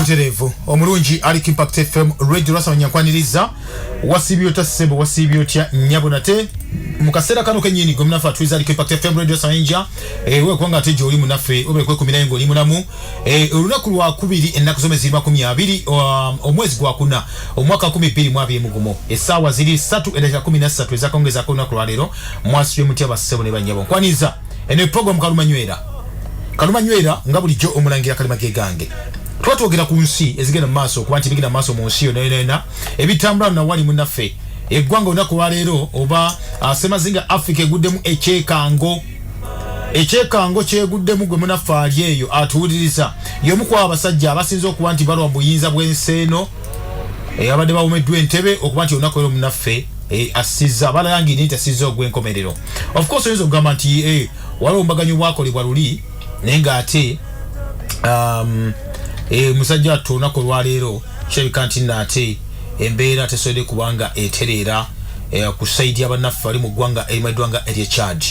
Butereevu omulungi ali ku Impact FM Radio lwasaba nkwaniriza. Wasiibye otya ssebo? Wasiibye otya nnyabo? Nate mu kaseera kano kennyini gwe munaffe atuliza ali ku Impact FM Radio Sayinja, wekubanga ate gy'oli munaffe obe kwekumirayo ng'oli mulamu. Olunaku lwakubiri, ennaku z'omwezi 20, omwezi gwakuna, omwaka 2021, essaawa ziri 3:13 ezakawungezaako olunaku lwaleero. Mwasibye mutya bassebo ne bannyabo? Nkwaniza eno program Kalumanywera. Kalumanywera nga bulijjo omulangira kalima ge gange. Tuba twogera ku nsi ezigenda mu maaso, okuba nti bigenda mu maaso mu nsi yonna yonna yonna ebitambula nawali munnaffe eggwanga olunaku lwaleero oba semazinga Africa eguddemu ekyekango. Ekyekango kyeguddemu, gwe munaffe ali eyo atuwuliriza, y'omu ku abasajja abasinze okuba nti balwa mu buyinza bw'ensi eno, abadde bawomeddwa entebe okuba nti olunaku leero munaffe assizza, balalangirire nti assizza ogw'enkomerero. Of course oyinza okugamba nti waliwo obumbaganya obwakolebwa luli, naye ng'ate musajja wattu olunaku olwaleero kirabika nti nno ate embeera tesobodde kubanga etereera ku side y'abannaffe bali mu ggwanga erimanyiddwa nga erye Chad.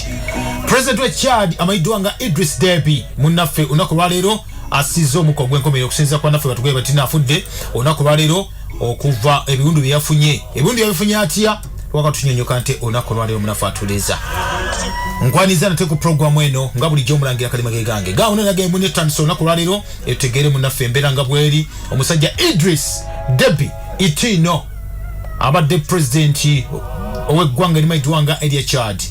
President we Chad amanyiddwa nga Idris Deby munnaffe olunaku olwaleero assizza omukka ogw'enkomerero. Okusinziira ku bannaffe batugaye bati naafudde olunaku olwaleero okuva ebiwundu bye yafunye. Ebiwundu yabifunye atya? Waka tunyonyoka nte olunaku olwaleero munaffe atuliza. Nkwaniza nate ku programu eno nga bulijjo omulangira kalima ge gange gawona nage munetandisa olunaku olwaleero etutegeere munnaffe embeera nga bweri. Omusajja Idris Deby Itno abadde pulezidenti ow'eggwanga erimanyiddwa nga erya Chad,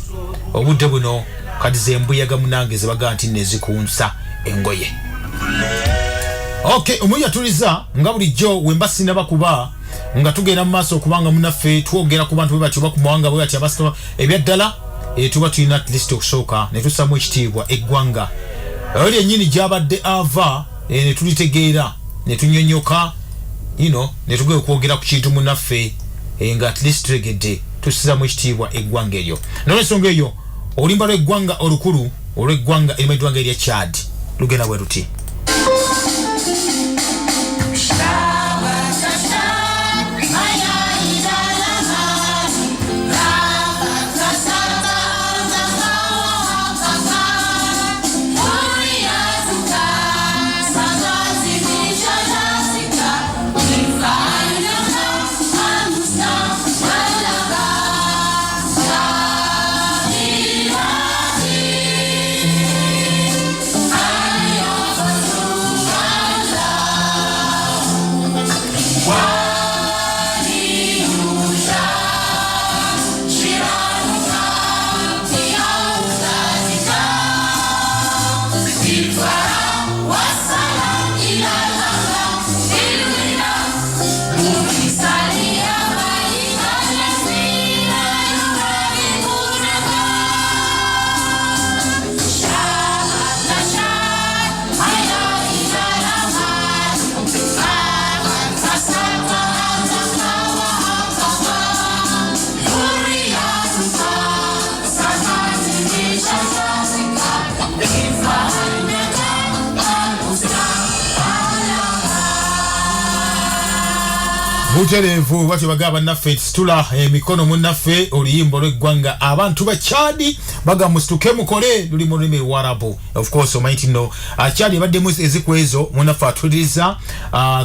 obudde buno kati zembuyaga munange zebagaa nti nezikunsa engoye. Ok, omuyi atuliza nga bulijjo wemba sinaba kuba nga tugenda mu maaso okubanga munaffe twogera ku bantu bwe batyo oba ku mawanga bwe batyo abasita ebyaddala, tuba tulina at least okusooka ne tussamu ekitiibwa eggwanga oyo lyennyini gy'abadde ava, ne tulitegeera ne tunyonyoka ne tugenda okwogera ku kintu munaffe nga at least tutegedde tussizamu ekitiibwa eggwanga eryo. Nolwensonga eyo oluyimba lw'eggwanga olukulu olw'eggwanga erimanyiddwa nga erya Chad lugenda bwe luti. Butereevu batyo bagamba bannaffe nti situla emikono munnaffe. Oluyimba olw'eggwanga abantu ba Chad bagamba musituke mukole, luli mu lulimi Luwarabu. Of course omanyi nti nno Chad ebaddemu eziku ezo munnaffe atuliriza,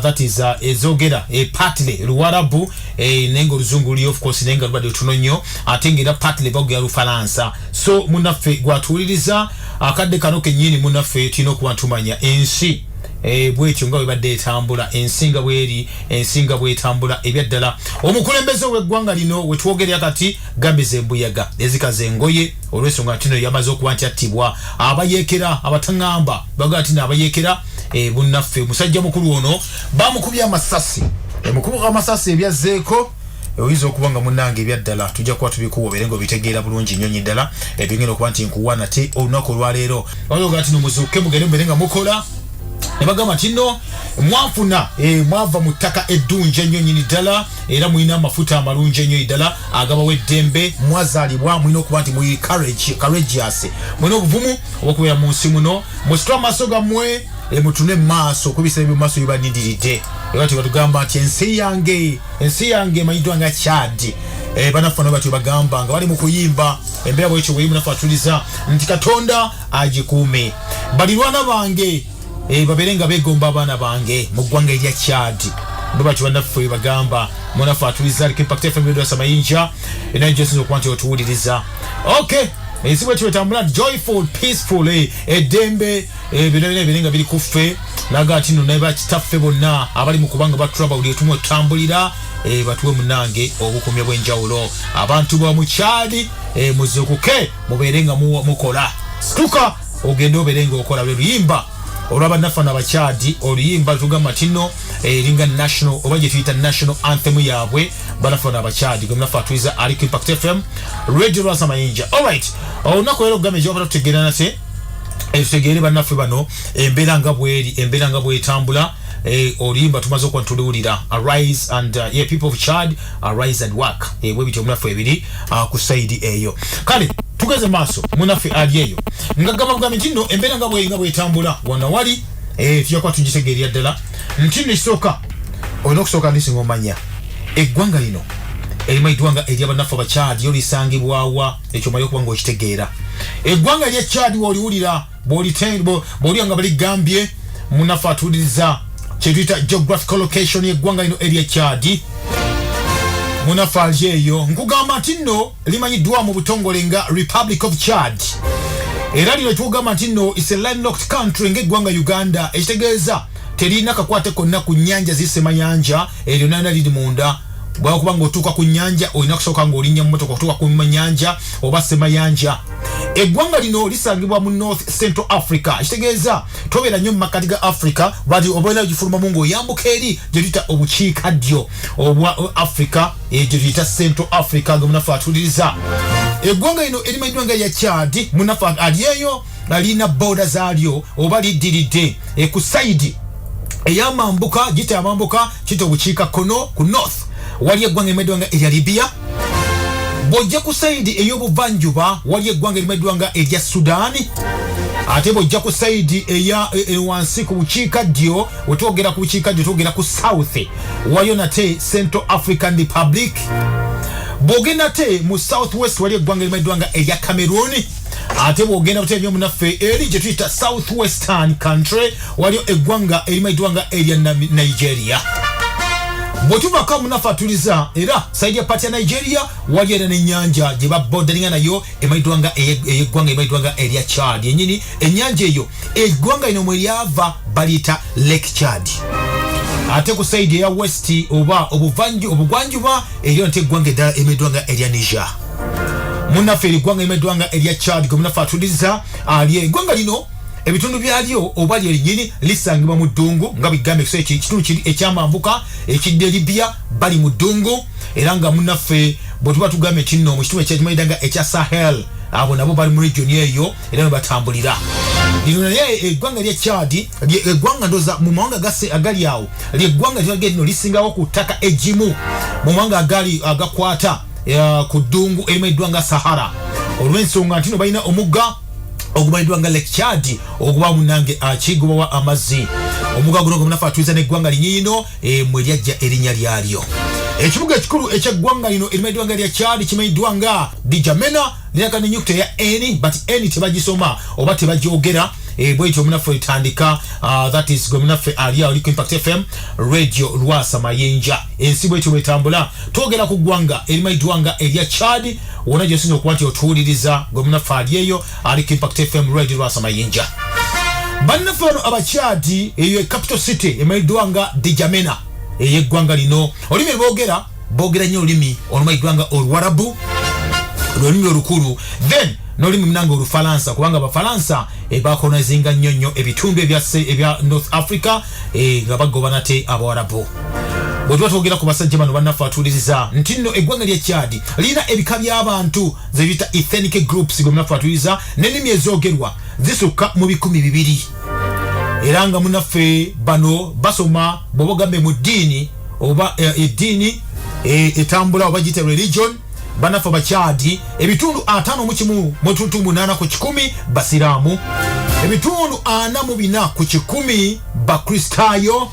that is ezogera partly Luwarabu, naye nga oluzungu luli of course, naye nga lubadde lutono nnyo, ate nga era partly bagera Lufalansa. So munnaffe gwatuwuliriza akadde kano kennyini munnaffe tulina okuba ntumanya ensi bwetyo nga bwebadde etambula, ensi nga bweri, ensi nga bwetambula ebyaddala. Omukulembeze ow'eggwanga lino wetwogerera kati gambiza embuyaga ezikaza engoye olw'ensonga nti no yamaze okuba nti attibwa abayeekera abataŋŋamba bagaa nti naabayeekera. Bunnaffe musajja mukulu ono bamukubye amasasi, mukubuka amasasi ebyazzeeko oyinza okuba nga munnange ebyaddala tujja kuba tubikuwa obeere nga obitegeera bulungi nnyo ddala ebigenda okuba nti nkuwa nate olunaku olwaleero. Oga nti nomuzuuke mugende mubeere nga mukola ne bagamba nti nno mwafuna, mwava mu ttaka eddungi ennyo nnyini ddala, era mulina amafuta amalungi ennyo ddala agabawa eddembe. Mwazaalibwa mulina okuba nti muli courageous, mulina obuvumu obwokubeera mu nsi muno. Musitule amaaso gammwe, mutune mu maaso kuba ebiseera by'omu maaso bibanindiridde. Era tebatugamba nti ensi yange, ensi yange emanyiddwa nga Chad. Banaffe nabo batyo bagamba nga bali mu kuyimba embeera bwekyo bweri. Munaffe atuliza nti Katonda agikuume balirwana bange. Babeere nga beegomba abaana bange mu ggwanga erya Chad. Bwe batyo bannaffe bagamba. Munaffe atuliza aliko Impact FM Radio Samayinja, era gyosinza okuba nti otuwuliriza. Okay, ensi bwetyo etambula, joyful, peaceful, eddembe, bino byona ebire nga biri ku ffe. Naga ati nno naye bakitaffe bonna abali mu kubanga batulaba buli etumu otutambulira, batuwe munange obukuumi obw'enjawulo. Abantu ba mu Chad, muzuukuke, mubeere nga mukola. Situka ogende obeere nga okola. Lwe luyimba olwabannaffe abakyadi, oluyimba lutugamba nti nno eringa national oba gye tuyita national anthem yaabwe, bannaffe abakyadi. Gwe munaffe atuliza ali ku Impact FM Radio Lwasa Mayinja. Alright, olunaku leero okugamba ekyobata tutegeera nate, tutegeere bannaffe bano embeera nga bweri, embeera nga bwetambula. Oluyimba tumaze okuba ntuliwulira, "Arise and yeah, people of Chad, arise and work." Bwe bityo munaffe ebiri ku side eyo. Kale tugeze maaso. Munaffe ali eyo nga gamba bugambi nti nno embeera nga bweri nga bwetambula wano wali, tujja kuba tugitegeerera ddala nti nno ekisooka olina okusooka ndisinga omanya eggwanga lino erimanyiddwa nga eryabannaffe abakyadi yo lisangibwawa. Ekyo omanyi okuba nga okitegeera. Eggwanga erya Chad woliwulira, bw'oliwulira nga baligambye, munaffe atuwuliriza, kyetuyita geographical location y'eggwanga lino erya Chad, munaffe ali eyo, nkugamba nti nno limanyiddwa mu butongole nga Republic of Chad. Era lino kyogamba nti nno is a landlocked country ng'eggwanga Uganda, ekitegeeza terina kakwate konna ku nnyanja zisemayanja. Eryo nalina liri munda. Bwakuba ng'otuuka ku nnyanja, olina kusooka ng'olinnya mu motoka okutuuka ku nyanja oba semayanja. Eggwanga lino lisangibwa mu North Central Africa, ekitegeeza tobeera nnyo mu makkati ga Africa, but obeera gifulumamu ng'oyambuka eri gye tuyita obukiikaddyo obwa Africa, gye tuyita Central Africa. Nga munaffe atuuliriza, eggwanga lino erimanyiddwa nga erya Chad, munaffe ali eyo, lirina border zaalyo oba liddiridde ku side eyamambuka, gita amambuka, kita obukiika kkono, ku north wali eggwanga erimanyiddwa nga erya Libya. Bw'ojja ku side ey'obuvanjuba, wali eggwanga erimanyiddwa nga erya Sudaani. Ate bw'ojja ku side eya wansi ku bukiika ddyo, wetwogera ku bukiika ddyo twogera ku south, waliyo nate Central African Republic. Bw'ogenda te mu south west, wali eggwanga erimanyiddwa nga erya Cameroon. Ate bw'ogenda butya nnyo munaffe eri gye tuyita south western country, waliyo eggwanga erimanyiddwa nga erya Nigeria. Bwetuvako munaffe atuliza, era side ya part ya Nigeria wali era n'ennyanja gye baborderinga nayo emanyiddwa nga eyeggwanga emanyiddwa nga erya Chad yenyini. Ennyanja eyo eggwanga lino mwe lyava baliyita Lake Chad. Ate ku side eya west oba obugwanjuba, eriyo nte eggwanga eddala emanyiddwa nga erya Niger. Munnaffe, eriggwanga emanyiddwa nga erya Chad, gwe munaffe atuliza ali, eggwanga lino ebitundu byalyo oba lyo linyini lisangibwa mu ddungu nga bigambe ekiseera ekitundu kiri ekyamambuka ekidde Libya bali mu ddungu. Era nga munnaffe bwe tuba tugambye nti nno mu kitundu ekyekimanyidda nga ekya Sahel, abo nabo bali mu region eyo era ne batambulira lino. Naye eggwanga lya Chad, eggwanga ndoza mu mawanga gase agali awo, lyeggwanga lyage lino lisingawo ku ttaka egimu mu mawanga agali agakwata ku ddungu erimanyiddwa nga Sahara, olw'ensonga nti no balina omugga ogumanyiddwa nga Lake Chad oguba munange akigubawa amazzi. Omugga guno gwe munafe atuliza n'eggwanga linyiino mwe lyajja erinnya lyalyo. Ekibuga ekikulu ekyeggwanga lino erimanyiddwa nga lya Chad kimanyiddwa nga N'Djamena. Liraka nenyukuta eya N, but N tebagisoma oba tebagyogera. Bwetyo omunaffe etandika, that is gwe munaffe ali awo ku Impact FM Radio Lwasa Mayinja. Ensi bwetyo bwetambula. Twogera ku ggwanga erimanyiddwa nga erya Chad. Wonna gyosinza okuba nti otuwuliriza, gwe munaffe ali eyo ali ku Impact FM Radio Lwasa Mayinja, bannaffe bano abakyadi, eyo capital city emanyiddwa nga N'Djamena ey'eggwanga lino. Olulimi lweboogera, boogera nnyo olulimi olumanyiddwa nga Oluwarabu, lwolulimi olukulu, then n'olulimi munange Olufalansa, kubanga Abafalansa bakolonizinga nnyo nnyo ebitundu ebya North Africa, nga bagoba nate Abawarabu. Bwe tuba twogera ku basajja bano bannaffe atuuliriza nti nno eggwanga lya Chad lirina ebika by'abantu ze biyita ethnic groups, gwe munaffe atuuliriza, n'ennimi ezoogerwa zisukka mu 200. Era nga munaffe bano basoma, bw'oba ogambe mu ddiini oba eddiini etambula oba giyita religion, bannaffe abakyadi ebitundu 51.8% basiraamu, ebitundu 44% bakristaayo.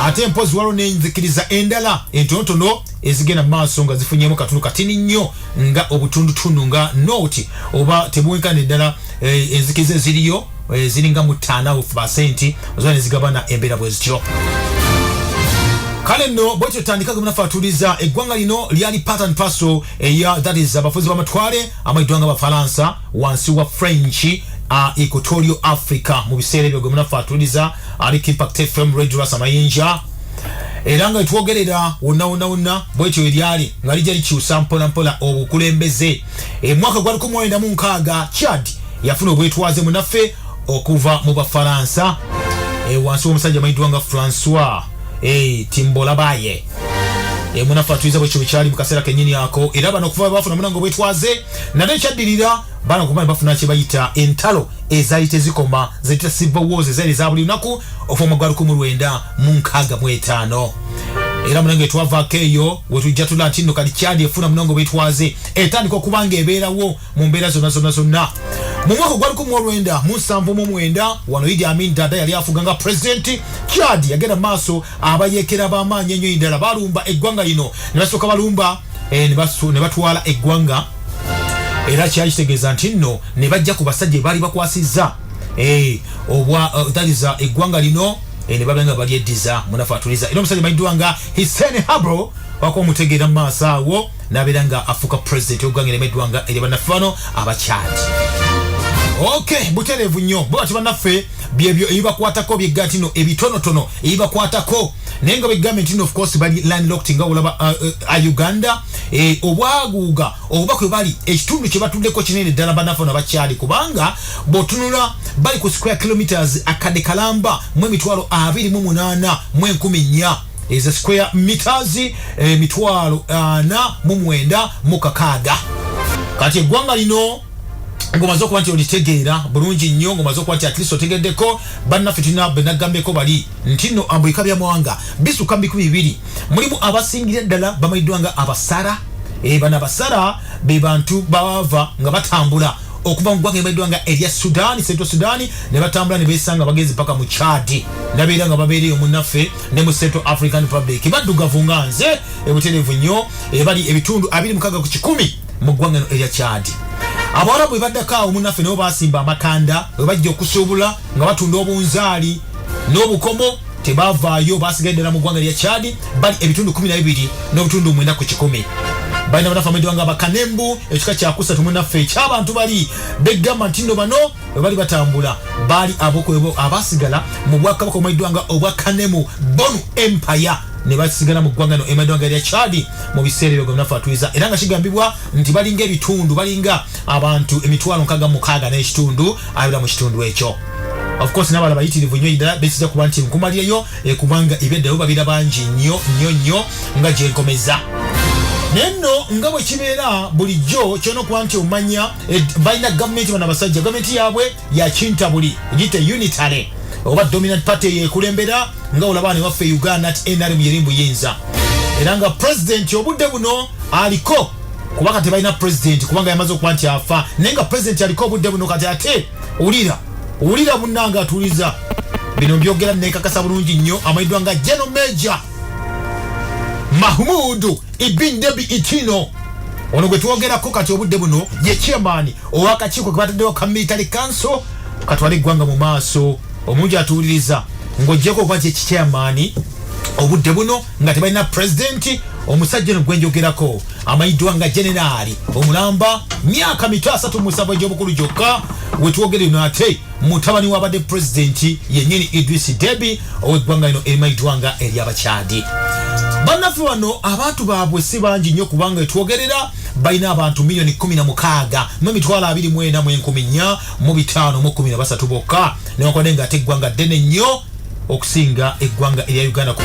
Ate mpozi waliwo n'enzikiriza endala entonotono ezigenda mu maaso nga zifunyemu katundu katini nnyo nga obutundutundu nga noti oba tebuwenkana eddala, enzikiriza eziriyo. Ziringa mu 5% zona nezigabana embeera bwe zityo. Kale nno bwetyo tutandika gemunafe atuliza eggwanga lino lyali part and parcel eya, that is, abafuzi b'amatwale amayiddwa nga Bafalansa wansi wa French Equatorial Africa mu biseera ebyo. Gemunafe atuliza aliko Impact FM Radio Ras Amayinja, era nga etwogerera wonna wonna wonna bwetyo eryali nga lijja likyusa mpola mpola obukulembeze. Emwaka gwa 1960 Chad yafuna obwetwaze munaffe okuva mu Bafalansa, wansi w'omusajja amanyiddwa nga Francois Timbolabaye. Munaffe atuliza bwekyo bwekyali mu kaseera kenyini ako. Era bano okuva bafuna munange obwetwaze, nate ekyaddirira bano kuba ne bafuna kye bayita entalo ezaali tezikoma, zeyita civil wars, ezaali eza buli lunaku okuva mu gwa 1965. Era munange twavaako eyo wetujja tula nti nno kati Kyadi efuna munange obwetwaze, etandika okuba nga ebeerawo mu mbeera zonna zonna zonna. Mu mwaka gwa 1979 wano Idi Amin Dada yali afuga nga pulezidenti. Chad yagenda mu maaso, abayeekera b'amaanyi ennyo ddala balumba eggwanga lino, ne basooka balumba, ne batwala eggwanga. Era kyali kitegeeza nti nno ne bajja ku basajja ebaali bakwasizza obwa that is, eggwanga lino, ne babeera nga balyeddiza. Munafu atuliza, era omusajja manyiddwa nga Hissene Habro wako omutegeera mu maaso awo n'abeera nga afuuka pulezidenti w'eggwanga eremeddwa nga eri bannaffe bano Abakyadi. Ok, butereevu nnyo bwe bati bannaffe byebyo ebibakwatako byegga nti no ebitonotono ebibakwatako, naye nga begambye nti no of course bali landlocked nga olaba Uganda, obwaguuga obuba kwe bali, ekitundu kye batuddeko kinene ddala bannaffe bano bakyali, kubanga bw'otunula bali ku square kilometers akadde kalamba mu 28,400, ezo square meters 49,600. Kati eggwanga lino ng'omaze okuba nti olitegeera bulungi nnyo, ng'omaze okuba nti at least otegeddeko bannaffe, tulina benagambyeko bali nti nno bika byamawanga bisukka mu 200. Mulimu abasingira ddala bamanyiddwa nga Abasara. Bano Abasara be bantu bava nga batambula okuva mu ggwanga erimanyiddwa nga erya Sudan, Central Sudan, ne batambula ne beesanga bagenzi paka mu Chad, nabeera nga babeereyo munnaffe ne mu Central African Republic. Baddugavu nga nze, ebutereevu nnyo. Bali ebitundu 26 ku kikumi mu ggwanga eno erya Chad. Abawarabu bwe baddako awo munnaffe nabo basimba amakanda bwe bajja okusuubula nga batunda obunzaali n'obukomo, tebavaayo, basigaye ddala mu ggwanga lya Chad, bali ebitundu 12 n'obutundu 9 ku kikumi. Balina bannaffe amanyiddwa nga Abakanembu, ekika kyakusatu munnaffe ekyabantu bali begamba nti nno bano bwe bali batambula baali abokwebo abasigala mu bwakabaka obumanyiddwa nga obwa Kanemu Bonu Empire, ne basigala mu ggwanga no emaddwa nga lya Chad mu biseera ebyo gwe atuliza. Era nga kigambibwa nti balinga ebitundu, balinga abantu 66,000 n'ekitundu abeera mu kitundu ekyo. Of course n'abalala bayitirivu nnyo ddala bekiza kuba nti nkumalirayo, kubanga ebyeddala babira bangi nnyo nnyo nnyo nga gyenkomeza. Naye nno nga bwe kibeera bulijjo, kyona okuba nti omanya, balina gavumenti bano abasajja, gavumenti yaabwe yakintabuli, giyite unitary oba dominant party yekulembera, nga olaba ne waffe Uganda nti NRM yeri mbuyinza. Era nga pulezidenti obudde buno aliko, kuba kati balina pulezidenti kubanga yamaze okuba nti afa, naye nga pulezidenti aliko obudde buno kati ate wulira wulira munnange atuuliza bino mbyogera nekakasa bulungi nnyo, amanyiddwa nga General Major Mahmudu Ibin Debi Itino. Ono gwe twogerako kati obudde buno ye chairman ow'akakiiko ke bataddewo ka military council katwale eggwanga mu maaso. Omungi atuwuliriza, ng'oggyeko okuba nti ekichairman obudde buno nga tebalina pulezidenti, omusajja ono gwenjogerako amanyiddwa nga generaali omulamba, myaka mito 37 egy'obukulu gyokka wetwogere ino, ate mutabani w'abadde pulezidenti yennyini Idris Debi ow'eggwanga lino erimanyiddwa nga ery'Abakyadi. Bannaffe bano abantu baabwe si bangi nnyo, kubanga etwogerera balina abantu 16 024 4 513 bokka, newankubadde nga ate eggwanga ddene nnyo okusinga eggwanga erya Uganda.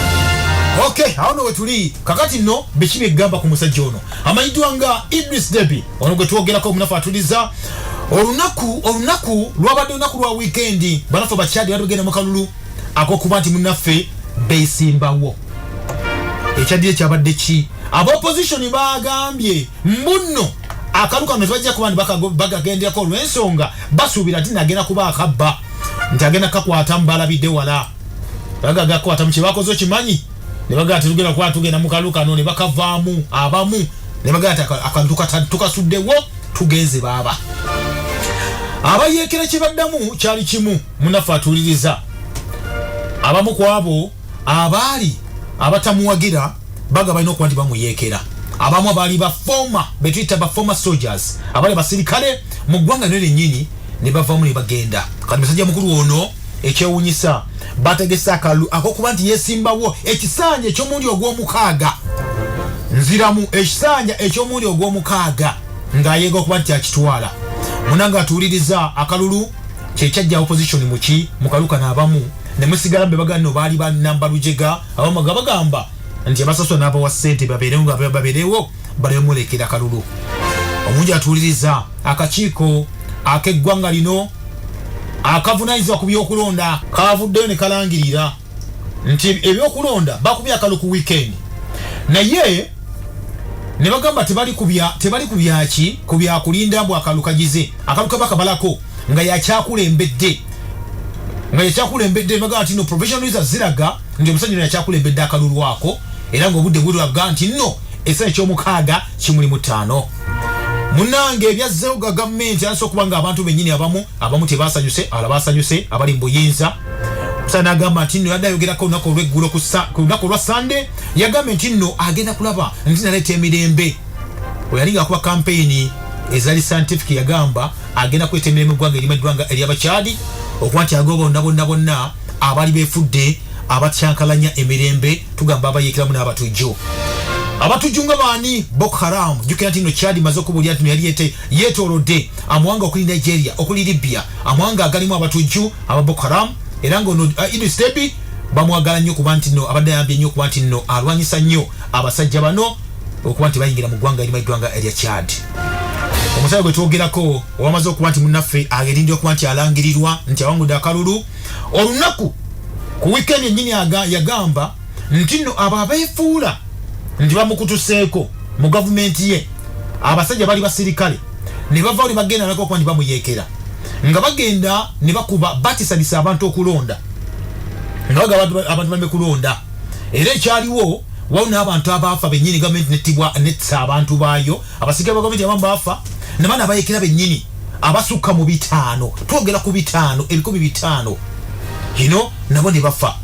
Ok, awo no wetuli kakati nno biki byegamba ku musajja ono amanyiddwa nga Idris Debi ono gwe twogerako. Omunafu atuliza, olunaku lwabadde lunaku lwa wiikendi, banaffe bakyadi bali bagenda mu kalulu akokuba nti munnaffe beesimbawo. Ekyaddire kyabadde ki? Aba opposition bagambye mbunno akalu kano tebajja kuba nti bagagenderako olw'ensonga basuubira nti nagenda kuba akabba, nti agenda kakwatamu, balabidde wala bagagakwatamu. Kyebakoze okimanyi? Ne bagaa tetugenda kuba tugenda mu kalu kano, ne bakavaamu abamu, ne bagaa nti akantu tukasuddewo, tugenze baaba. Abayeekera kye baddamu kyali kimu. Munaffe atuuliriza, abamu ku abo abaali abatamuwagira baga balina okuba nti bamuyeekera. Abamu abaali ba former, betuyita ba former soldiers, abaali abasirikale mu ggwanga lino lyennyini, ne bavamu ne bagenda. Kati musajja mukulu ono, ekyewunyisa, bategese akalulu akokuba nti yesimbawo ekisanja eky'omulundi ogw'omukaaga. Nziramu, ekisanja eky'omulundi ogw'omukaaga, ng'ayeega okuba nti akitwala. Munange atuwuliriza, akalulu kyekyajja opposition muki mukalu kano, abamu ne musigala be bagamba no baali banamba lujega. Abamu nga bagamba nti abasasula n'abawa ssente babeerewo, nga babeerewo balemulekera kalulu. Omungi atuwuliriza, akakiiko ak'eggwanga lino akavunanyizibwa ku byokulonda kavuddeyo ne kalangirira nti ebyokulonda bakubye akalu ku weekend, naye ne bagamba tebali ku byaki, ku byakulinda mbu akalu kagize. Akalu kaba kabalako nga yakyakulembedde. Bagamba nti no provisional results ziraga nti omusajja ono yakyakulembedde akalulu ako, era ng'obudde bulaga nti nno essaawa ekyomukaaga kimuli mu ttaano. Munange, ebyazzeewo ga gavumenti asobola okuba nga abantu bennyini abamu tebasanyuse, abalala basanyuse abali mu buyinza. Musa n'agamba nti nno yadde ayogerako olunaku olw'eggulo, ku lunaku olwa Sande, yagambye nti nno agenda kulaba nti naleeta emirembe. Bwe yali ng'akuba kampeyini ezali scientific, yagamba agenda kuleeta emirembe mu ggwanga erimu eddwanga ery'Abakyadi, okuba nti agoba bonna bonna bonna abaali beefudde abatyankalanya emirembe, tugamba abayeekeramu n'abatujju. Abatujju nga baani? Boko Haram. Jjukira nti no Chad maze okubuulira nti no yali yeetoolodde amawanga okuli Nigeria, okuli Libya, amawanga agalimu abatujju aba Boko Haram. Era nga ono Idris Deby bamwagala nnyo kuba nti nno abadde ayambye nnyo okuba nti nno alwanyisa nnyo abasajja bano okuba nti bayingira mu ggwanga erimu eddwanga erya Chad. Omusajja gwe twogerako owamaze okuba nti munnaffe agerindye okuba nti alangirirwa nti awangudde akalulu olunaku ku weekend yennyini, yagamba nti nno abo abeefuula nti bamukutuseeko mu gavumenti ye, abasajja bali basirikale, ne bavaawo ne bagenda nako okuba nti bamuyeekera, nga bagenda ne bakuba batisadisa abantu okulonda, nga bagamba abantu baleme kulonda. Era ekyaliwo, waliwo n'abantu abaafa bennyini, gavumenti nettibwa, netta abantu baayo. Abasirikale ba gavumenti abamu baafa, ne bana abayeekera bennyini abasukka mu 500, twogera ku 500, 500,000 ino, nabo ne bafa.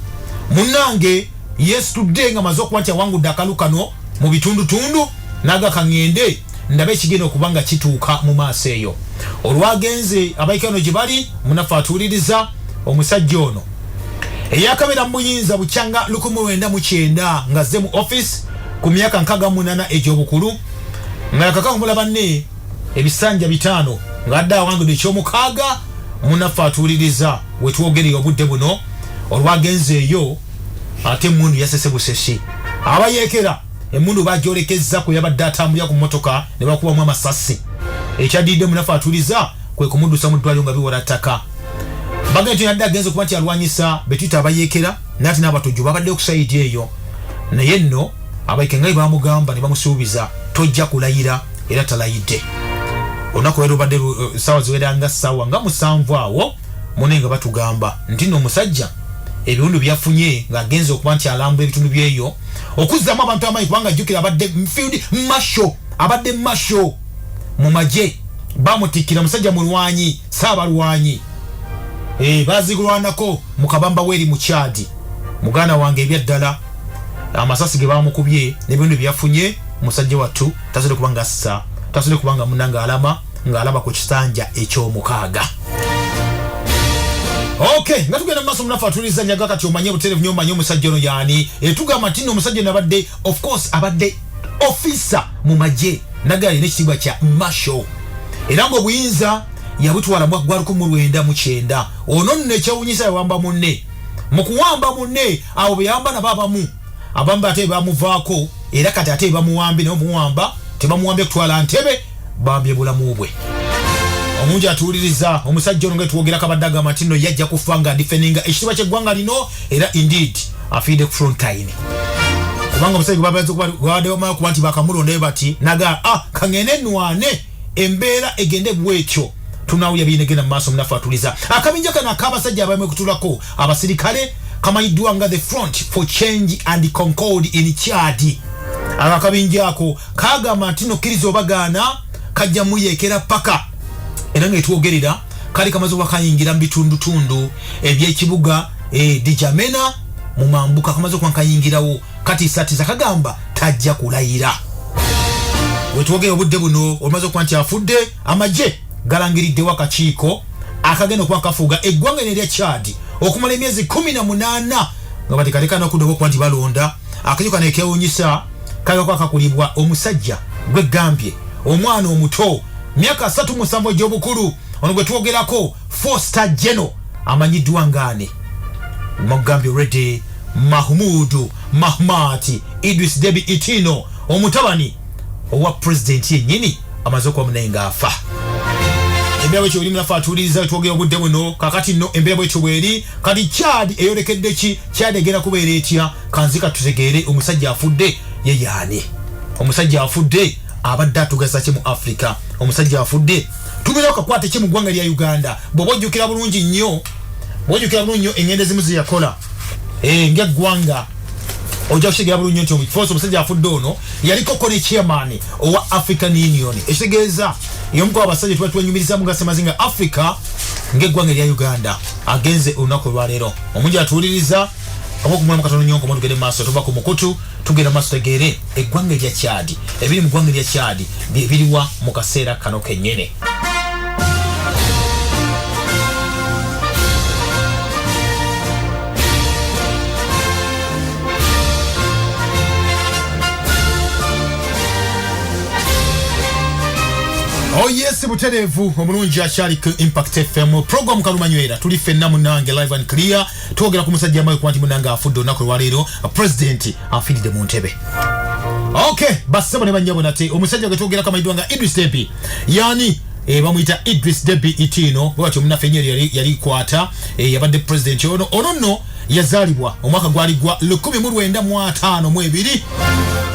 Munnange, yeesitudde nga maze okuba nti awangudde akalu kano mu bitundutundu, naga kaŋŋende ndabe ekigenda okuba nga kituuka mu maaso eyo. Olwagenze, abayikano gye bali. Munaffe atuwuliriza, omusajja ono eyakabeera mu buyinza bukyanga 1990, nga azze mu office ku myaka 68 egy'obukulu, nga yakakangula banne ebisanja 5, ng'adde awangudde ekyomukaaga. Munaffe atuwuliriza, wetwogereye obudde buno, olwagenze eyo ate emundu yasese busesi. Abayeekera emundu bagyolekezza kwe yabadde atambulira ku mmotoka ne bakubamu amasasi. Ekyaddiridde, munaffe atuwuliza, kwe kumuddusa mu ddwaliro nga biwola ttaka. Bagenda nti yadde agenze okuba nti alwanyisa betuyita abayeekera, naye ate n'abatujju babaddeyo ku side eyo. Naye nno abayike nga bwe bamugamba ne bamusuubiza, tojja kulayira, era talayidde. Olunaku lwali lubadde saawa ziwera nga ssaawa nga 7 awo, mune nga batugamba nti nno omusajja ebiwundu byafunye ng'agenze okuba nti alambula ebitundu byeyo okuzzaamu abantu amaanyi, kubanga ajjukira abadde field marshal, abadde marshal mu magye, bamutikkira musajja mulwanyi, saabalwanyi. Bazigulwanako mu kabamba weeri mu Kyadi. Muganda wange, ebyaddala amasasi ge bamukubye n'ebiwundu byafunye, musajja wattu tasobole kuba nga assa, tasobole kuba nga muna ng'alama ng'alaba ku kisanja ekyomukaaga. Ok, nga tugenda mumaaso, munafe atuliza, nyaga kati omanye buterevu nyo, omanye omusajja ono yaani. Tugamba nti nno omusajja ono abadde, of course, abadde officer mu magye, naga alina ekitiibwa kya marshal, era ng'obuyinza yabutwala mwaka gwa 1990. Ono nno ekyewunyisa, yawamba munne. Mu kuwamba munne, abo be yawamba nabo abamu ate bamuvaako, era kati ate bamuwambye. Naye omuwamba tebamuwambye kutwala ntebe, bambye bulamu bwe. Omungi atuwuliriza, omusajja ono nga twogera kabadde agamba nti nno yajja kufa nga defendinga ekitiibwa ky'eggwanga lino, era indeed afiiridde ku frontline, kubanga omusajja gwebabadde bamala kuba nti bakamulondayo bati naga, ah, kaŋŋende nwane embeera egende bwetyo, tunawulya binegenda mu maaso. Munafe atuliza, akabinja kano ak'abasajja abamwekutulako abasirikale kamanyiddwa nga the Front for Change and Concord in Chad. Ako akabinja ako kagamba nti nokkiriza obagaana, kajja muyeekera paka. Era nga etwogerera Kali kamaze okuba kayingira mu bitundutundu eby'ekibuga N'Djamena mu mambuka, kamaze okuba kayingirawo, katiisatiisa, kagamba tajja kulayira. Wetwogera obudde buno, olumaze okuba nti afudde, amagye galangiriddewo akakiiko akagenda okuba kafuuga eggwanga eno erya Chad okumala emyezi 18 nga bateekateeka n'okuddamu okuba nti balonda. Akakiiko kano ekewunyisa kagako akakulibwa omusajja gwegambye omwana omuto, myaka 37 egy'obukulu. Ono gwe twogerako, four-star general amanyiddwa ngaani? Mugambye already, Mahmudu Mahmat Idris Debi Itino, omutabani owa pulezidenti yennyini, amaze okuba munaye ng'afa. Embeera bwekyo oli munafe atuuliriza, twogera obudde buno. Kakati nno embeera bwekyo bweri. Kati Chad eyolekedde ki? Chad egenda kubeera etya? Kanzika tutegeere omusajja afudde ye yaani. Omusajja afudde abadde atugasa ki mu Africa? Omusajja afudde tubeerawo kakwate ki mu ggwanga lya Uganda? Bw'oba ojjukira bulungi nnyo, bw'ojjukira bulungi nnyo engendo ezimu zeyakola ng'eggwanga, ojja kutegeera bulungi nnyo nti first omusajja afudde ono yaliko ne chairman owa African Union, ekitegeeza y'omu ku abasajja tuba twenyumirizamu nga semazinga Africa ng'eggwanga erya Uganda. Agenze olunaku olwaleero. Omungi atuwuliriza oba okumulamu katono nnyo nkomo, tugende maaso, tuva ku mukutu, tugenda maaso, tegeere eggwanga erya Chad, ebiri mu ggwanga erya Chad byebiriwa mu kaseera kano kennyini. Oh yes, butereevu omulungi akyali ku Impact FM, program Kalumanywera, tuli ffenna munange live and clear. Twogera ku musajja amawe kuba nti munange afudde olunaku olwaleero, president afiiridde mu ntebe. Okay, bassebo ne bannyabo, nate omusajja gwe twogerako amanyiddwa nga Idris Deby. Yani bamuyita Idris Deby Itino bwatyo omunaffe ennyo yali kwata yabadde president ono. Ono nno yazaalibwa omwaka gwali gwa 1952.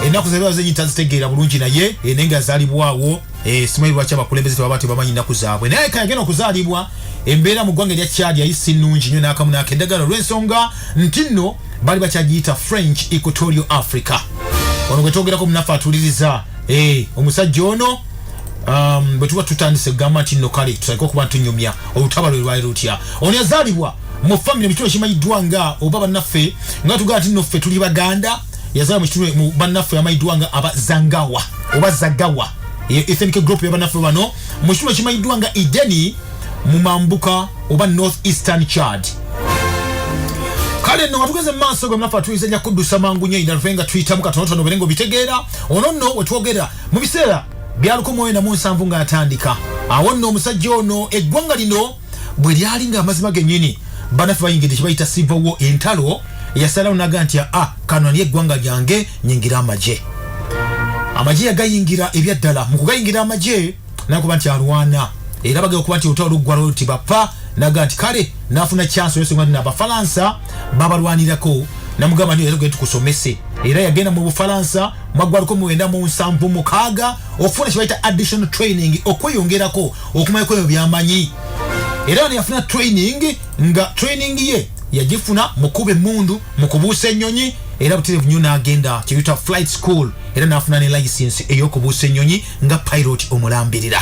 Ennaku ze zenyi tazitegeera bulungi, naye naye nga yazaalibwawo, simanyi lwaki abakulembeze tebaba tebamanyi nnaku zaabwe, naye kayagenda okuzaalibwa embeera mu ggwanga erya Chad yali si nnungi nnyo n'akamu n'akeddagala, olw'ensonga nti nno bali bakyagiyita French Equatorial Africa. Ono gwe twogerako munaffe atuuliriza, omusajja ono, bwe tuba tutandise kugamba nti nno kale tutandike okuba ntunyumya olutaba lwe lwali lutya. Ono yazaalibwa mu famire mu kitundu ekimanyiddwa nga oba bannaffe nga tugamba nti nno ffe tuli Baganda. Yazaalibwa mu kitundu mu bannaffe amanyiddwa nga aba Zangawa oba Zagawa, ethnic group y'abannaffe bano, mu kitundu ekimanyiddwa nga Ideni mu mambuka oba North Eastern Chad. Kale nno nga tugeze mu maaso gwe munaffe atuyinza nja kuddusa mangu nnyo ina nga tuyitamu katonotono obere nga obitegeera. Ono nno wetwogera mu biseera bya 1970 ng'atandika awo nno omusajja ono, eggwanga lino bwe lyali nga amazima gennyini bannaffe bayingidde kye bayita civil war, entalo, yasalawo naga nti a kano ani eggwanga lyange, nyingira amagye. Amagye yagayingira ebyaddala. Mu kugayingira amagye nakuba nti alwana era bagenda okuba nti olutalo luggwalo nti bapa, naga nti kale nafuna chance olwensonga nti abafalansa babalwanirako, namugamba nti era tukusomese. Era yagenda mu Bufalansa mwaka 1976 okufuna kyebayita additional training, okweyongerako okumanyako ebyo byamanyi. Era wano yafuna training, nga training ye yagifuna mu kuba emundu, mu kubuusa ennyonyi, era butereevu nnyo n'agenda kyeyita flight school, era n'afuna ne license ey'okubuusa ennyonyi nga pilot omulambirira.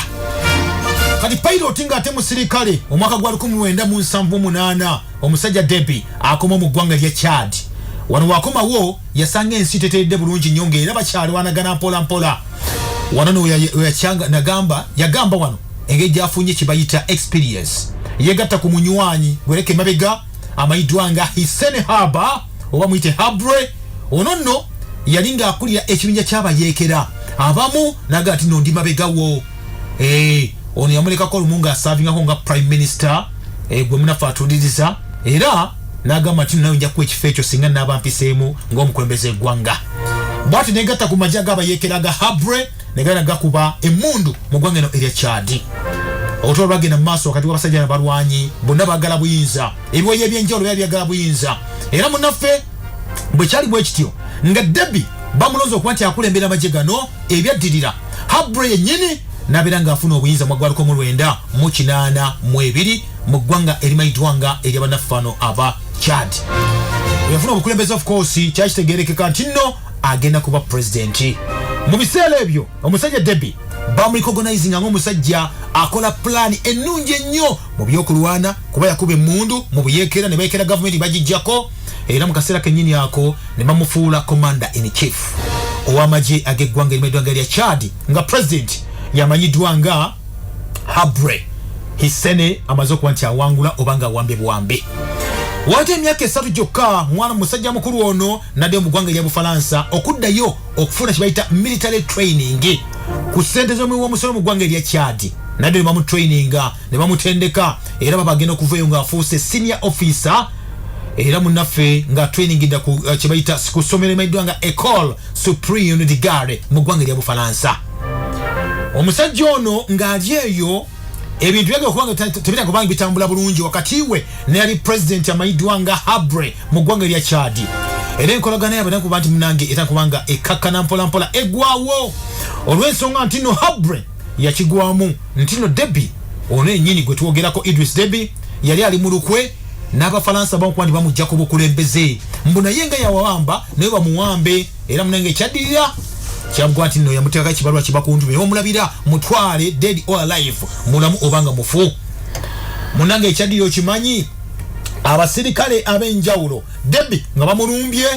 Kati pilot ng'ate musirikale. Omwaka gwa 1978 omusajja Debi akoma mu ggwanga lya Chad. Wano wakomawo yasanga ensi teteredde bulungi nnyo, ng'era bakyalwanagana mpola mpola. Wano no weyakyanga nagamba, yagamba wano engeri gyafunye kyebayita experience, yegatta ku munywanyi gwereka emabega amanyiddwa nga Hissene Haba oba muyite Habre. Ono nno yali ng'akulira ekibinja ky'abayeekera abamu, naga nti no ndi mabegawo. Ono yamulekako olumu ng'asaavingako nga prime minister, gwe munaffe atuliriza, era n'agamba nti nawe nja kuwa ekifo ekyo singa naaba mpiseemu ng'omukulembeze eggwanga. Bw'ati negatta ku magye ag'abayeekera ga Habre, negana gakuba emmundu mu ggwanga eno erya Chad. Olutalo lwagenda mu maaso wakati w'abasajja n'abalwanyi, bonna baagala buyinza, ebiwayi ebyenjawulo byali byagala buyinza. Era munnaffe bwe kyali bwe kityo nga Debi bamulonze okuba nti akulembera amagye gano. Ebyaddirira, Habre yennyini n'abeera ng'afuna obuyinza mu gwa 1982 mu ggwanga erimanyiddwa nga eryabannaffe aba Chad. Yafuna obukulembeze, of course kyakitegerekeka nti nno agenda kuba pulezidenti. Mu biseera ebyo omusajja Debi bamurecognizinga ng'omusajja Akola pulaani ennungi ennyo mu byokulwana, kuba yakuba emmundu mu buyeekera ne bayeekera gavumenti bagijjako, era mu kaseera kennyini ako ne bamufuula commander in chief ow'amagye ag'eggwanga erimanyiddwa nga erya Chad, nga president yamanyiddwa nga Habre Hissene amaze okuba nti awangula oba nga awambye buwambe. Wayita emyaka 3 gyokka, mwana musajja mukulu ono naddeyo mu ggwanga erya Bufalansa okuddayo okufuna kye bayita military training ku ssente z'omuwi w'omusolo mu ggwanga erya Chad. Naddeyo ne bamutraininga ne bamutendeka, era baba agenda okuvaeyo ng'afuuse senior officer, era munnaffe nga trainingidda ku kye bayita ku ssomero emanyiddwa nga Ecole Supreme de Gare mu ggwanga erya Bufalansa. Omusajja ono ng'ali eyo, ebintu byagala okuba nga tebitandika kubanga bitambula bulungi wakati we neyali president amanyiddwa nga Habre mu ggwanga erya Chad, era enkolagana yaabwe etandika kuba nti munange etandika kuba nga ekkakkana mpola mpola eggwawo, olw'ensonga nti no Habre yakigwamu nti no Deby ono yennyini gwe twogerako, Idris Deby, yali ali mu lukwe n'Abafalansa bamukuba nti bamujja ku bukulembeze, mbu naye nga yawamba naye bamuwambe. Era munange ekyaddirira kyagwa nti nno yamuteekako ekibaluwa kibakuntume omulabira mutwale dead or alive, mulamu oba nga mufu. Munange ekyaddirira okimanyi, abasirikale ab'enjawulo Deby nga bamulumbye,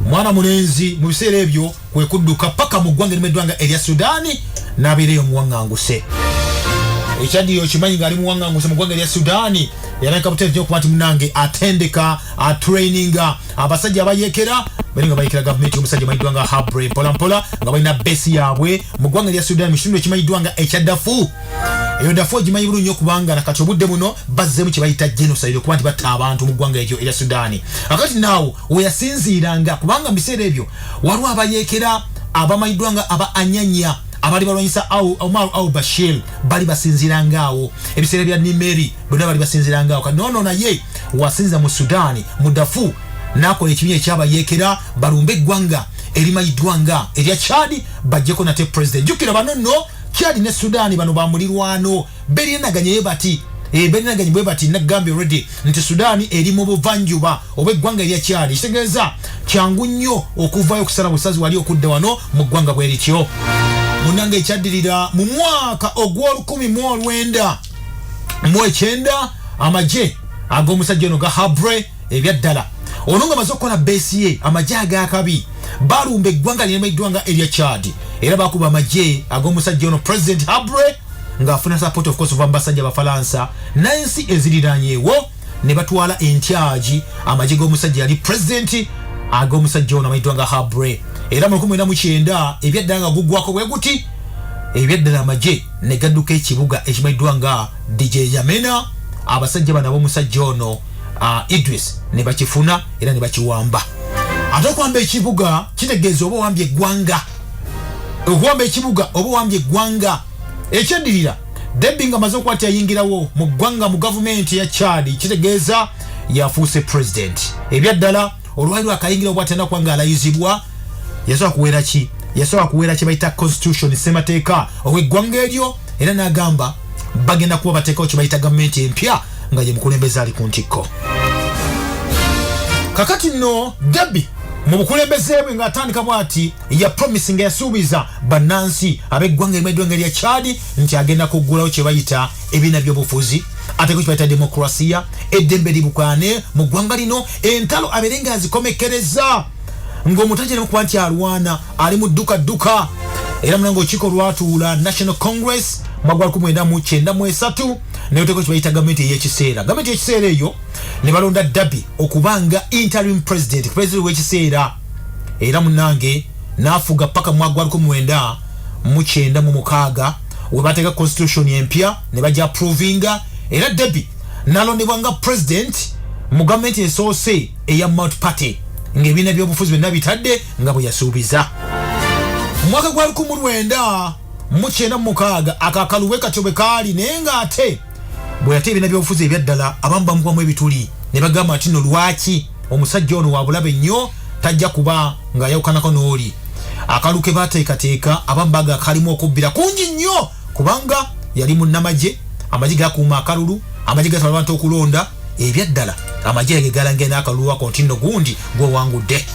mwana mulenzi mu biseera ebyo kwe kudduka paka mu ggwanga erimeddwa nga erya Sudaani n'abeereyo muwaŋŋanguse. Ekyaddirira okimanyi ng'ali muwaŋŋanguse mu ggwanga erya Sudaani, yalabika butereevu okuba nti munange atendeka, atraininga abasajja abayeekera bali nga bayekera gavumenti y'omusajja amanyiddwa nga Habre mpola mpola, nga balina besi yaabwe mu ggwanga erya Sudan mu kitundu ekimanyiddwa nga ekya Darfur. Eyo Darfur ogimanyi bulungi nnyo, kubanga nakati obudde buno bazzeemu kye bayita genocide, okuba nti batta abantu mu ggwanga eryo erya Sudaani. Akati naawo we yasinziiranga, kubanga mu biseera ebyo waliwo abayeekera abamanyiddwa nga aba Anyanya abali balwanyisa Omar al Bashir, bali basinziiranga awo ebiseera bya Nimeri bonna bali basinziiranga awo. Kati noono naye wasinza mu Sudaani mu Darfur n'akola ekibiina ekyabayeekera balumbe eggwanga erimanyiddwa nga erya Chad bajjeko nate president. Jjukira bano nno Chad ne Sudaani bano bamulirwano berinaganye bati berinaganye bwe bati. Nagambye already nti Sudaani eri mu buvanjuba oba eggwanga erya Chad, kitegeeza kyangu nnyo okuvayo okusala busazi wali okudda wano mu ggwanga bwe lityo. Munange ekyaddirira mu mwaka ogw'1990 amagye ag'omusajja ono ga Habre ebyaddala ono nga maze okukola beesi ye, amagye ag'akabi balumba eggwanga lyemayiddwa nga erya Chad, era bakuba amagye ag'omusajja ono President Habre ng'afuna support of course okuva mu basajja Abafalansa n'ensi eziriranyeewo, ne batwala entyagi amagye g'omusajja yali president ag'omusajja ono amanyiddwa nga Habre. Era mu 1990 ebyaddala nga guggwako bwe guti, ebyaddala amagye ne gadduka ekibuga ekimanyiddwa nga N'Djamena, abasajja bano ab'omusajja ono Idris ne bakifuna era ne bakiwamba. Ate okuwamba ekibuga kitegeeza oba owambye eggwanga, okuwamba ekibuga oba owambye eggwanga. Ekyaddirira Deby nga amaze okuba nti ayingirawo mu ggwanga mu gavumenti ya Chad, kitegeeza yafuuse president. Ebyaddala olwali lwakayingirawo bwatenda kuba nga alayizibwa, yasobola kuwera ki? Yasobola kuwera kye bayita constitution, ssemateeka ow'eggwanga eryo, era n'agamba bagenda kuba bateekawo kye bayita gavumenti empya nga ye mukulembeze ali ku ntikko. Kakati nno Deby mu bukulembeze bwe ng'atandika bw'ati ya promise, nga yasuubiza bannansi ab'eggwanga erimanyiddwa nga erya Chad nti agenda kuggulawo kye bayita ebiina by'obufuzi, ateeko kye bayita demokrasiya, eddembe libukane mu ggwanga lino, entalo abeere ng'azikomekereza ng'omuntu agenda kuba nti alwana ali mu dduka dduka. Era munange olukiiko lwatuula, National Congress, mwaka gwa 1993, neoteeko kye bayita gavumenti ey'ekiseera. Gavumenti ey'ekiseera eyo ne balonda Deby okuba nga interim president, president w'ekiseera, era munange n'afuga paka mwaka gwa 1996 we bateeka constitution empya ne bajja approvinga, era Deby n'alondebwa nga president mu gavumenti esoose eya multi party, ng'ebibiina by'obufuzi byonna bitadde nga bwe yasuubiza mu mwaka gwa 1996. Akakalu bwe katyo bwe kaali, naye ng'ate bwe yate ebibiina by'obufuzi ebyaddala abamu bamukubamu ebituli ne bagamba nti no lwaki omusajja ono wa bulabe nnyo, tajja kuba ng'ayawukanako n'oli. Akalu ke bateekateeka abamu baga kalimu okubbira kungi nnyo, kubanga yali munnamagye, amagye gakuuma akalulu, amagye gatwala abantu okulonda. Ebyaddala amagye ge galangira n'akalulu ako nti nno gundi gwowangudde.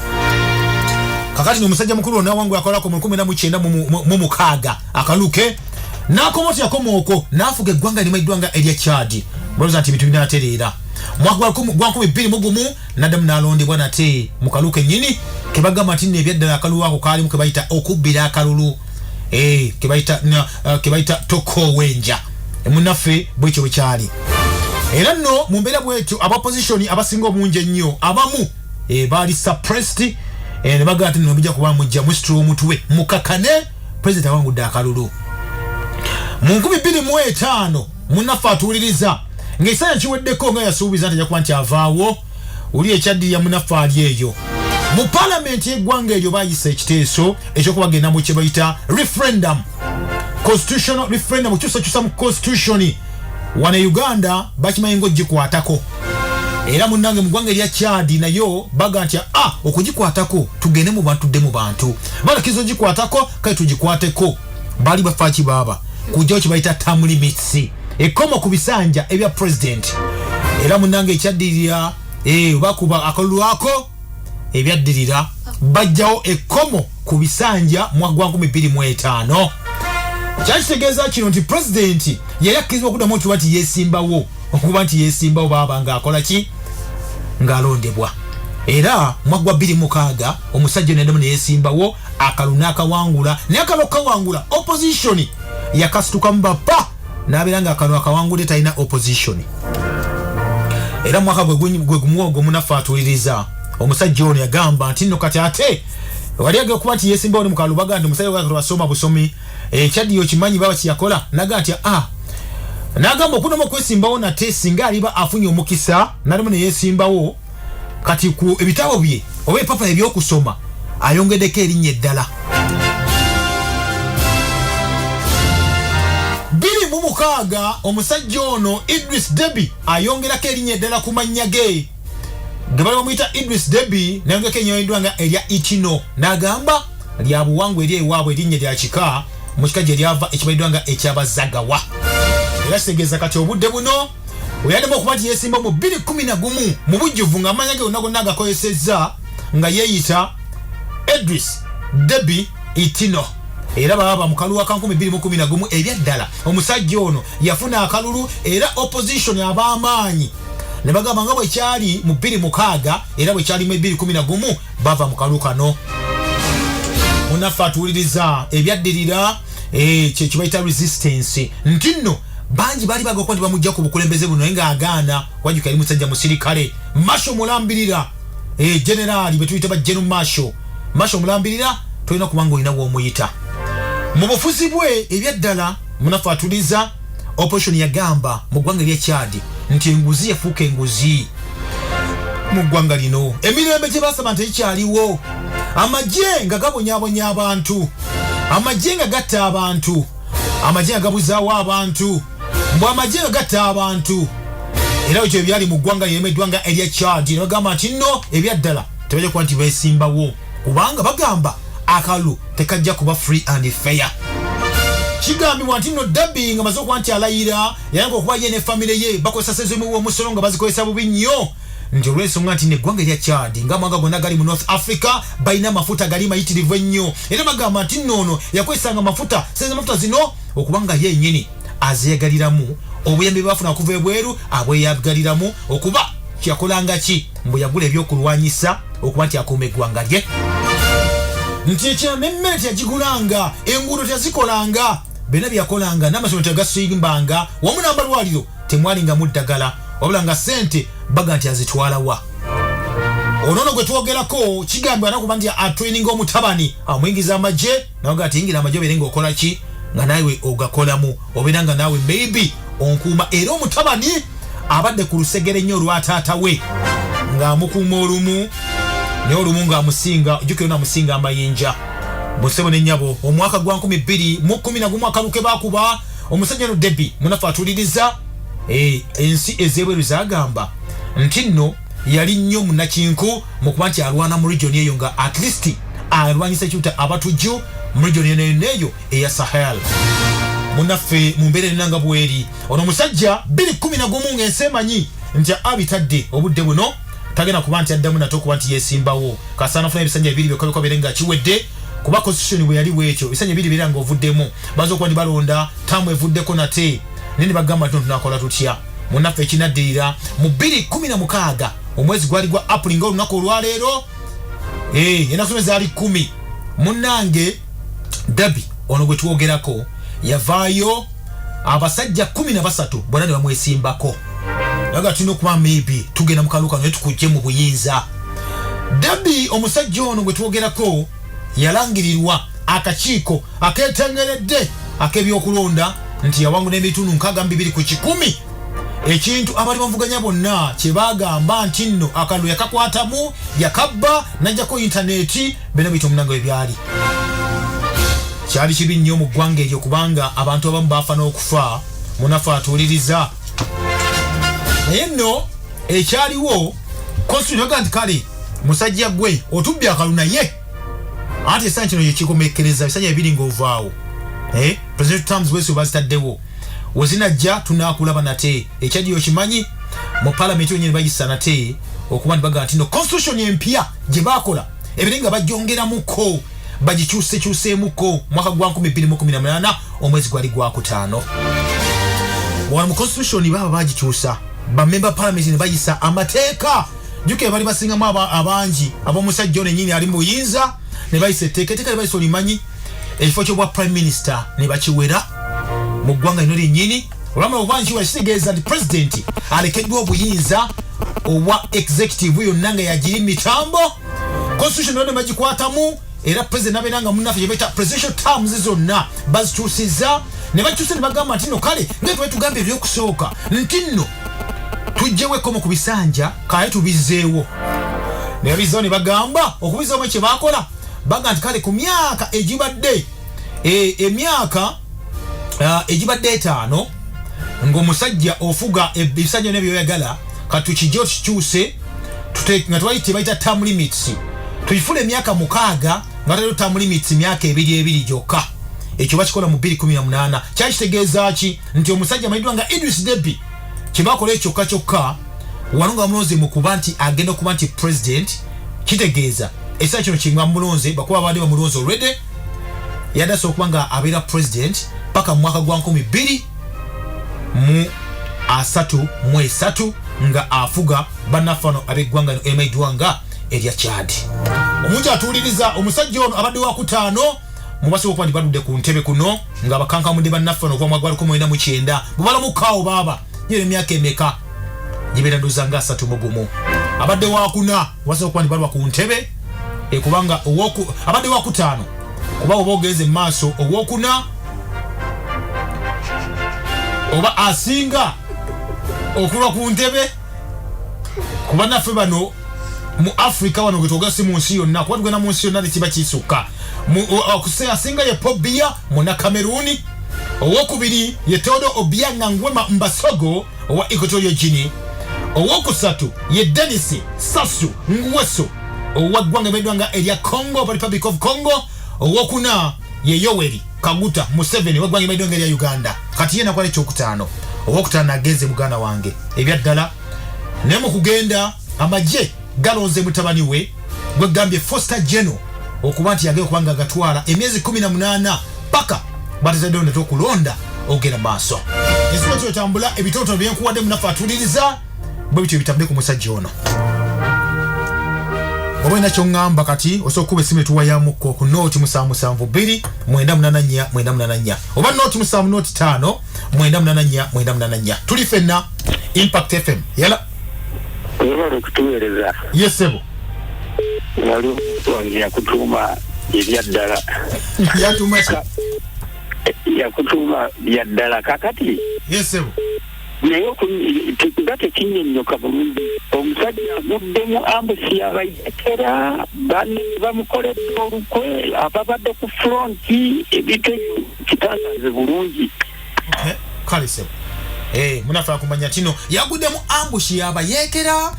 Kakati nomusajja mukulu ono awangula akalulu ako mu 1996 akalulu ke N'akoma oti yakoma okwo n'afuga eggwanga limanyiddwa nga erya Chad. Balowooza nti ebintu binaatereera. Mwaka gwa 2001 n'addamu n'alondebwa nate mu kalulu kennyini ke bagamba nti nno ebyaddala akalulu ako kaalimu ke bayita okubbira akalulu, ke bayita tokoowenja. Munnaffe, bwekyo bwe kyali. Era nno mu mbeera bwetyo, aba opposition abasinga obungi ennyo abamu baali suppressed, ne bagamba nti nno mujja kuba mujja musitula omutwe mukakane, president awangudde akalulu. Mu 2005, munnaffe atuwuliriza, ng'ekiseera kiweddeko nga yasuubiza nti ajja kuba nti avaawo, oli ekyaddirira, munnaffe ali eyo mu palamenti y'eggwanga eryo, bayisa ekiteeso ekyokubagenda mu kye bayita referendum, constitutional referendum, okukyusakyusa mu constitution. Wano e Uganda bakimanyi ngaogikwatako, era munnange mu ggwanga erya Chad nayo baga nti a okugikwatako tugende mu bantu, tudde mu bantu balakiriza ogikwatako, kale tugikwateko. Baali bafaaki baaba kujjawo kye bayita term limits, ekkomo ku bisanja ebya president. Era munnange ekyaddirira, bakuba akalulu ako, ebyaddirira bajjawo ekkomo ku bisanja mwaka gwa 2005. Kyakitegeeza kino nti pulezidenti yali akkirizibwa okuddamu okuba nti yeesimbawo, okuba nti yeesimbawo baaba ng'akola ki, ng'alondebwa. Era mwaka gwa 2006 omusajja ono yaddamu neyeesimbawo, akalulu n'akawangula. Naye akalulu okukawangula, opposition yakasitukamu bapa, n'abeera nga akalulu akawangudde talina opposition. Era mwaka gwe gumu ogwo, munaffe atuwuliriza, omusajja ono yagamba nti nno kati ate wali agenda okuba nti yesimbawo ne mukalulu, baga nti omusajja wasoma busomi ekyaddiyo kimanyi baba kyeyakola, naga nti a n'agamba okuddamu okwesimbawo nate singa aliba afunye omukisa nalimu neyesimbawo, kati ku ebitabo bye oba ebipapa ebyokusoma ayongeddeko erinnya eddala. 2006 omusajja ono Idris Deby ayongerako erinnya eddala ku mannya ge ge bali bamuyita Idris Deby, nayongerako erinnya nga erya Itno, n'agamba lya buwangwa eri ewaabwe, erinnya lya kika, mu kika gye lyava ekimanyiddwa nga ekyabazagawa. Era kitegeeza kati obudde buno weyaddemu okuba nti yeesimba mu 2011 mu bujjuvu, ng'amanya ge gonna gonna agakozesezza nga yeeyita Idris Deby Itno. Era baba mu kalulu aka 2011, ebyaddala omusajja ono yafuna akalulu, era opposition ab'amaanyi ne bagamba nga bwe kyali mu 2006 era bwe kyali mu 2011 bava mu kalulu kano. Munaffe atuwuliriza, ebyaddirira, kyekibayita resistance, nti nno bangi baali baga okuba nti bamujja ku bukulembeze buno, naye ng'agaana. Wajjuka yali musajja musirikale, marshal mulambirira, generaali betuyita ba general marshal, marshal mulambirira, tolina kubanga olina w'omuyita mu bufuzi bwe. Ebyaddala, munaffe atuliza, opposition yagamba mu ggwanga erya Chad nti enguzi yafuuka enguzi mu ggwanga lino, emirembe gye basaba nti ekikyaliwo, amagye nga gabonyabonya abantu, amagye nga gatta abantu, amagye nga gabuzaawo abantu, mbw amagye nga gatta abantu. Era ekyo ebyali mu ggwanga lyemeddwa nga erya Chad, ne bagamba nti nno ebyaddala tebajja kuba nti beesimbawo, kubanga bagamba akalulu tekajja kuba free and fair. Kigambibwa nti nno Deby nga maze okuba nti alayira, yayanga okuba ye ne famire ye bakozesa sezimu w'omusolo nga bazikozesa bubi nnyo, nti olw'ensonga nti neggwanga erya Chad ng'amawanga gonna gali mu North Africa balina amafuta gali mayitirivu ennyo, era bagamba nti nno ono yakozesanga amafuta, sente z'amafuta zino, okuba nga ye yennyini azeeyagaliramu, obuyambi bwafuna okuva ebweru abweyagaliramu, okuba kyeyakolanga ki, mbu yagula ebyokulwanyisa okuba nti akuuma eggwanga lye, nti ekirala n'emmere teyagigulanga, enguudo teyazikolanga, byonna byeyakolanga, n'amasomero tegasimbanga, wamu n'amalwaliro temwalingamu ddagala, wabula nga ssente baga nti azitwalawa. Ono gwe twogerako kigambibwa nakuba nti atraininga omutabani, amuyingiza amagye, naga nti yingira amagye obeere ngaokola ki, nga naawe ogakolamu, obeera nga naawe maybe onkuuma. Era omutabani abadde ku lusegere nnyo olwa taata we, ng'amukuuma olumu, naye olumu ng'amusinga, jjukira namusinga amayinja. Busebo ne nnyabo, omwaka gwa 2011 akalulu ke baakuba omusajja no Deby, munafe atuliriza, ensi ez'ebweru zagamba nti nno yali nnyo munakinku mu kuba nti alwana mu region eyo, nga at least alwanyisa ekibuta abatujju mu region eno yonna eyo eya Sahel. Munaffe, mu mbeera erina nga bweri, ono omusajja 2011 ng'ensi emanyi nti abitadde, obudde buno tagenda kuba nti addamu nate okuba nti yeesimbawo, kasaana afuna ebisanja bibiri byokka byokka, bere nga kiwedde. Kuba constitution bwe yali bwekyo, ebisanja biri beera ng'ovuddemu, baza okuba nti balonda taamu evuddeko nate, naye ne bagamba nti tunakola tutya munnaffe. Ekinaddirira mu 2016, omwezi gwali gwa April, nga olunaku olwaleero, ennaku zino zaali 10. Munnange Deby ono gwe twogerako yavaayo, abasajja 13 bonna ne bamwesimbako, naga tulina okuba maybe tugenda mu kalulu kano naye tukujje mu buyinza. Deby, omusajja ono gwe twogerako, yalangirirwa akakiiko aketengeredde ak'ebyokulonda nti yawangula ebitundu 62%, ekintu abali bavuganya bonna kye bagamba nti nno akalulu yakakwatamu, yakabba, najjako intaneti, byonna biyita omunange we byali. Kyali kibi nnyo mu ggwanga eryo, kubanga abantu abamu baafa n'okufa. Munafe atuuliriza, naye nno ekyaliwo, constitution yaga nti kale musajja gwe otubbye akalulu, naye anti ekisanyi kino yekikomekereza ebisanja bibiri ng'ovaawo. President terms wesi bazitaddewo, wezinajja tunakulaba nate. Ekyaddiyo kimanyi mu palamenti yonyini bayisa nate okuba nti bagamba nti no constitution empya gye bakola ebire nga bajongeramuko, bagikyusekyuseemuko. Mwaka gwa 2018, omwezi gwali gwakutaano. Wano mu constitution baba bagikyusa, bamemba parliament ne bayisa amateeka. Jjukira bali basingamu abangi ab'omusajja ono ennyini ali mu buyinza, ne bayisa etteeka. Etteeka lye bayisa olimanyi, ekifo ky'obwa prime minister ne bakiwera mu ggwanga lino lyennyini. Olwamala okuba nkiwera, kitegeeza nti president alekeddwa obuyinza obwa executive yonna nga yagiri mitambo. Constitution yonna ne bagikwatamu, era president nabeera nga munnaffe gye bayita presidential terms zonna bazikyusiza, ne bakyusa ne bagamba nti no kale nga tuba tugambye ebyokusooka nti nno tugyewo ekkomo ku bisanja, kale tubizzeewo. Ne babizzeewo, ne bagamba okubizzeewo kye bakola, baga nti kale ku myaka egibadde emyaka egibadde 5 ng'omusajja ofuga ebisanja byonna byoyagala, katukijje tukikyuse, nga twali tebayita term limits, tuyifule emyaka 6, nga taliwo term limits, myaka ebiri ebiri gyokka. Ekyo bakikola mu 2018. Kyali kitegeeza ki? Nti omusajja amanyiddwa nga Idris Deby, kyebakola ekyokka kyokka wano nga bamulonze mu kuba nti agenda okuba nti president, kitegeeza ekiseera kino kinga bamulonze, bakuba babadde bamulonze already, yadde asobola okuba nga abeera president paka mu mwaka gwa 2033 nga afuga bannaffe ano ab'eggwanga lino erimanyiddwa nga erya Chad. Omuntu atuwuliriza, omusajja ono abadde wakutaano mubasobola okuba nti baludde ku ntebe kuno nga bakankamudde bannaffe ano okuva mu mwaka gwa 1990. Bwe balamukaawo baaba nyera emyaka emeka gibeera? Ndowooza nga 31. Abadde wakuna wasobola okuba nti balwa ku ntebe, kubanga abadde wakutaano, kuba oba ogenze mu maaso owokuna oba asinga okulwa ku ntebe ku bannaffe bano mu Africa wano getwoga, si mu nsi yonna, kuba tugenda mu nsi yonna tekiba kisukka. Asinga ye Paul Biya muna Cameroon, owokubiri ye Teodoro Obiang Nguema Mbasogo owa Equatorial Guinea, owokusatu ye Denis Sassou Nguesso owa ggwanga ebeddwa nga erya Congo oba Republic of Congo, owokuna ye Yoweri Kaguta Museveni owa ggwanga ebeddwa nga erya Uganda. Kati ye nakwala ekyokutaano, owokutaano agenze muganda wange ebyaddala. Naye mu kugenda amagye galonze mutabani we gwegambye Foster Geno okuba nti yagenda okuba nga gatwala emyezi 18 paka batezaddewo nate okulonda ogenda maaso. Ensiba kyotambula ebitonotono byenkuwadde munaffe atuliriza, bwe bityo bitambule ku musajja ono. Oba olina kyoŋŋamba kati, osobola okukuba essimu etuwayamukko ku 077 2 984 984 oba 070 5 984 984. Tuli ffenna Impact FM yala. Webale okutuweereza. Yesebo. Wali omuntu wange yakutuuma ebyaddala. Yatuuma ki? Yakutuuma byaddala kakati. Yesebo. Naye nga tekinnyonnyoka bulungi, omusajja aguddemu ambush yabayekera banne ne bamukoledde olukwe, ababadde ku front, ebintu ebyo kitangaze bulungi. Okay, kale sebo. Munafe akumanya kino yaguddemu ambush yabayeekera,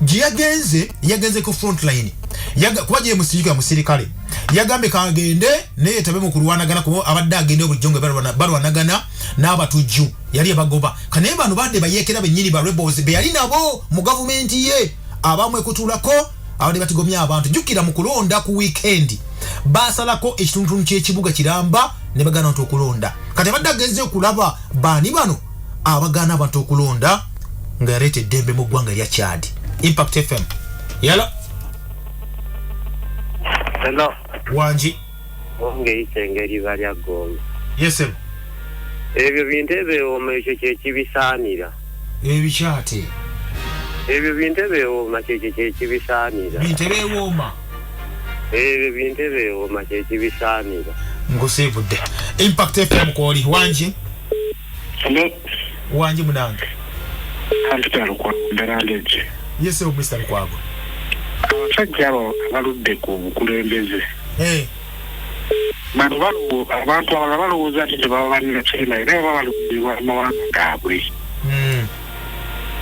gye yagenze, yagenze ku front line. Kuba gye musirikale musirikale yagambye kagende naye yetabe mu kulwanagana, kuba abadde agende bulijjo nga balwanagana n'abatujju, yali ebagoba. Kanaye bano badde bayeekera bennyini, ba rebels be yali nabo mu gavumenti ye, abamwekutulako abadde batigomya abantu. Jjukira mu kulonda ku weekend Basalako ekitundutundu ky'ekibuga kiramba ne bagaana abantu okulonda. Kati abadde agenze okulaba baani bano abagaana abantu okulonda, nga yaleeta eddembe mu ggwanga erya Chad. Impact FM, yala. Hello. Wangi. Ongeyisa engeri balya Gombe. Yesebo. Ebyo bintu ebewooma, ekyo kyekibisaanira. Ebikyate. Ebyo bintu ebewooma, kyekyo kyekibisaanira. Bintu ebewooma. Ebyo bintu ebewooma, kyekibisaanira. Nkusiibudde. Impact FM kwoli, wangi. Hello. Wangi munange. Kampita Lukwago, Mberangejje. Yesebo, Mr Lukwago. Abasajja abo abaludde ku bukulembeze, bano abantu abalala balowooza nti tebaba bannakyemalira, naye baba balumirirwa amawanga gaabwe.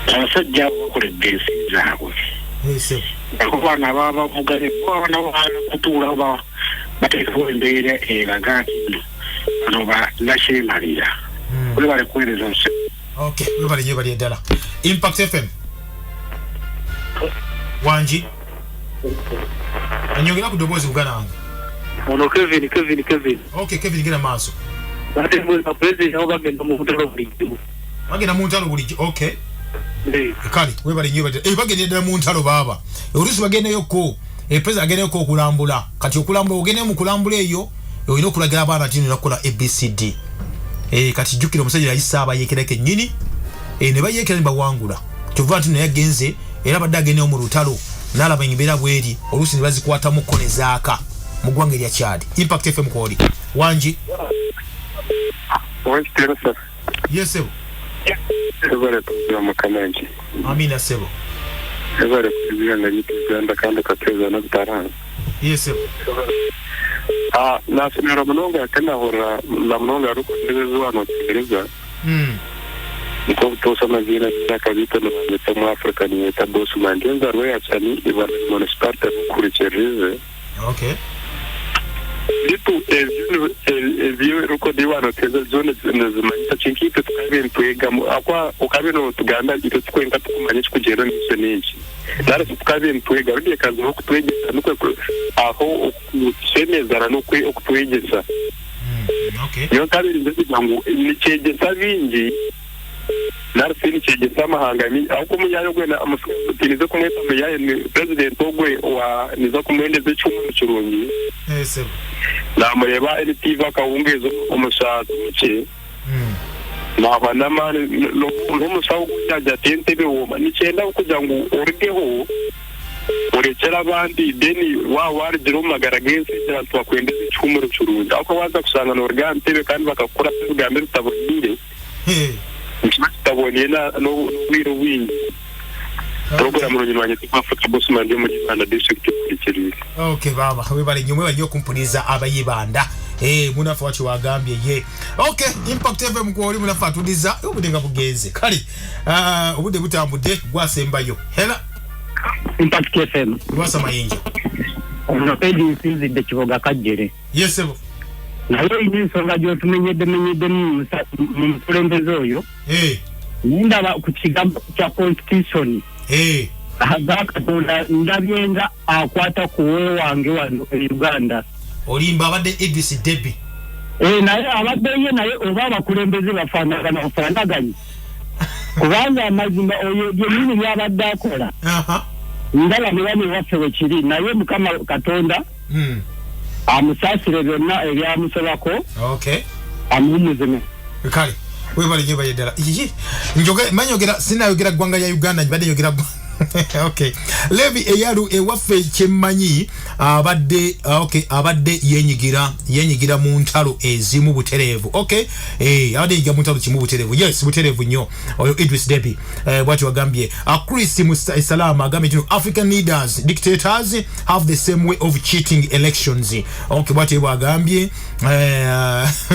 Abasajja abo bakoledde ensi zaabwe. Yesebo. Ako bano ababa bavuganye bo baba nabo baana kutuulawo bateekawo embeera eraga nti nno bano bannakyemalira. Kuli bali kuweereza nsi. Okay, webale nnyo, bali eddala. Impact FM, wangi, anyongera ku ddoboozi, buganda wange. Ono Kevin, Kevin, Kevin. Okay Kevin, genda maaso. Ate mbuuza, pulezidenti abo bagenda mu ntalo bulijjo? Bagenda mu ntalo bulijjo, okay. Eh. Kale webale nnyo, webale. Bagenda ddala mu ntalo baaba, oluusi bagendayokko, president agendayokko okulambula. Kati okulambula, ogendayo mu kulambula eyo olina okulagira abaana nti nina kukola ABCD. Kati jjukira omusajja yayisa abayeekera kennyini, ne bayeekera ne bawangula. Kyova nti naye agenze era abadde agendayo mu lutalo n'alaba embeera bweri, oluusi ne bazikwatamuko ne zaaka mu ggwanga erya Chad. Impact FM kwoli, wangi. Wankiteresa. Yesebo. Ebale kuziba mukanange. Amina, sebo. Ebale kuziba nga yitu Uganda kandi kateza n'obutaranga. Yesebo. Ah, nasomera munonga ate nahurira na munonga arikuteereza wano oteereza nkobutuusa amaziina g'akabiito nibanyeta mu Africa niyeta Bosman, enzarwa yakyani Ibanda municipality bukurikirize. Bitu ebyo rekodi wano teza zone nizimanyisa kintu tukabe nitwegamu akwa okabe notugamba itwe tukwenka tukumanya ekikugenda omu ninki nari tukabe nitwega rundi ekaziho okutwegyesa nikwe aho okushemezana nokwe okutwegyesa. Niyo kabiri nzigira ngu nikyegyesa bingi nari si nikyegyesa amahanga mingi aho omuyaye ogwe tinize kumweta muyaye, ni president ogwe wa niza kumwendeza ekyumweru kirungi. Sebo. Namureba NTV akahungeeza omushazi mukye naba n'amaani n'omusawo gujyaja ati entebe wooma nikyenda kugira ngu orugeho orekyere abandi, then wa warugire omu magara g'ensi egira nti bakwendeza ekihumuro kirungi, aho waza kushanga noruga aha ntebe kandi bakakukora ebigambo ebitaboniire, nikiba kitaboniire n'obwire obwingi. Program murungi wanje tupa Africa Bosman ndi muri Uganda district kurikirize. Okay baba, webale nnyo, mwebale nnyo okumpuniza abayibanda. Munafe wachi wagambye ye. Okay, Impact FM kwoli, munafe atuliza obudde nga bugenze. Kale obudde butambudde, gwasembayo. Hela. Impact FM. Lwasa Mayinja. Ono pedi nsinzidde Kiboga Kajjere. Yesebo. Naye olina ensonga gy'otumenyedde menyedde mu mukulembeze oyo. Ndaba ku kigambo kya constitution. Aga Katonda ndabye nga akwata ku wange wano e Uganda. Olimba, abadde Idris Deby. Naye abadde ye, naye oba abakulembeze bafaanagana bafaanaganye, kubanga amazima oyo byennyini byabadde akola ndaba ne bano ewaffe bwe kiri, naye Mukama Katonda amusaasire byonna ebyamusobako, amuwummuze. Kale webale nnyo, bale ddala. Iki njoge manyogera sinayogera ggwanga lya Uganda, mbadde nyogera okay. Levi Eyalu ewaffe kyemmanyi abadde, okay, abadde yenyigira mu ntalo ezimu butereevu. Okay, abadde yenyigira mu ntalo kimu butereevu. Yes, butereevu nnyo oyo Idris Deby, bw'atyo wagambye. Chris Musa Salama agambye nti African leaders, dictators have the same way of cheating elections. Okay, bw'atyo bwagambye.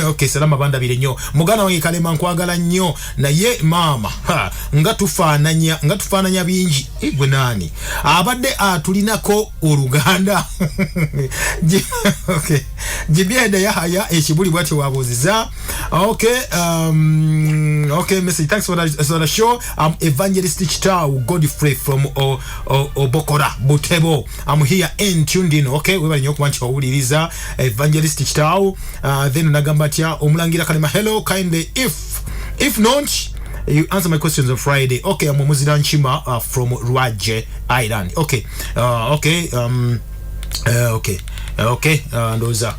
Okay, Salama bandabire nnyo. Muganda wange Kalema, nkwagala nnyo, naye maama ha, nga tufaananya bingi. Gwe nani abadde atulinako oluganda? Okay. Jibyenda Yahaya ekibuli bwatyo wabuuziza. Okay, okay, message. Thanks for the show. I'm Evangelist Chitau Godfrey from Obokora Butebo. I'm here and tuned in. Okay, webale nnyo okuba nti owuliriza Evangelist Chitau. Then nagamba atya omulangira Kalema, hello, kindly if not you answer my questions on Friday. Okay, I'm Omuzira Nchima from Rwaje Island. Okay, okay, okay, okay, ndowooza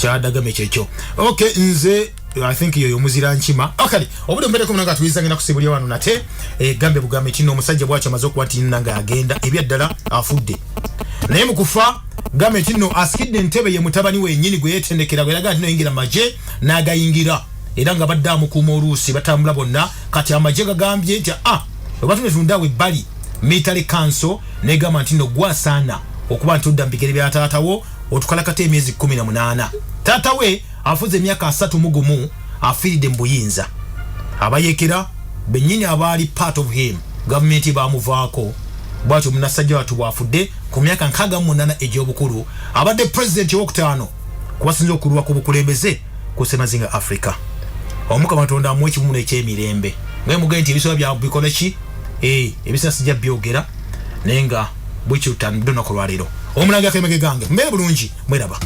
kyadagame kyekyo. Okay, nze I think yoyo Omuzira Nchima. Okay, obudde mbeereko munanga tuyiza ngenda kusibulya wano nate gambe bugambe kino omusajja bwakyo amaze okuba nti nanga agenda ebyaddala afudde, naye mu kufa gambe kino asikidde entebe ye mutabani wennyini gwe yeetendekera, gwe yalaga nti noyingira magye n'agayingira, era nga badde amukuuma, oluusi batambula bonna. Kati amagye gagambye nti ah, oba tunetundaawo ebbali military council negamba nti no gwasaana okuba nti odda mu bigere bya taatawo otukalakata emyezi 18. Taata we afuze emyaka 31 afiiridde mu buyinza. Abayekera bennyini abaali part of him, gavumenti bamuvaako. Bwatyo munasajja wattu bwafudde ku myaka 68 egy'obukulu, abadde pulezidenti owokutaano kubasinza okulwa ku bukulembeze ku semazinga Africa. Omukama Katonda amuwa ekibumulo ekyemirembe. Ngaye mugaye nti ebisoba bya bikola ki, ebisa sijja byogera, naye nga bwekyo tutandidde olunaku olwaleero. Omulangira Kalema ge gange, mbeere bulungi, mweraba.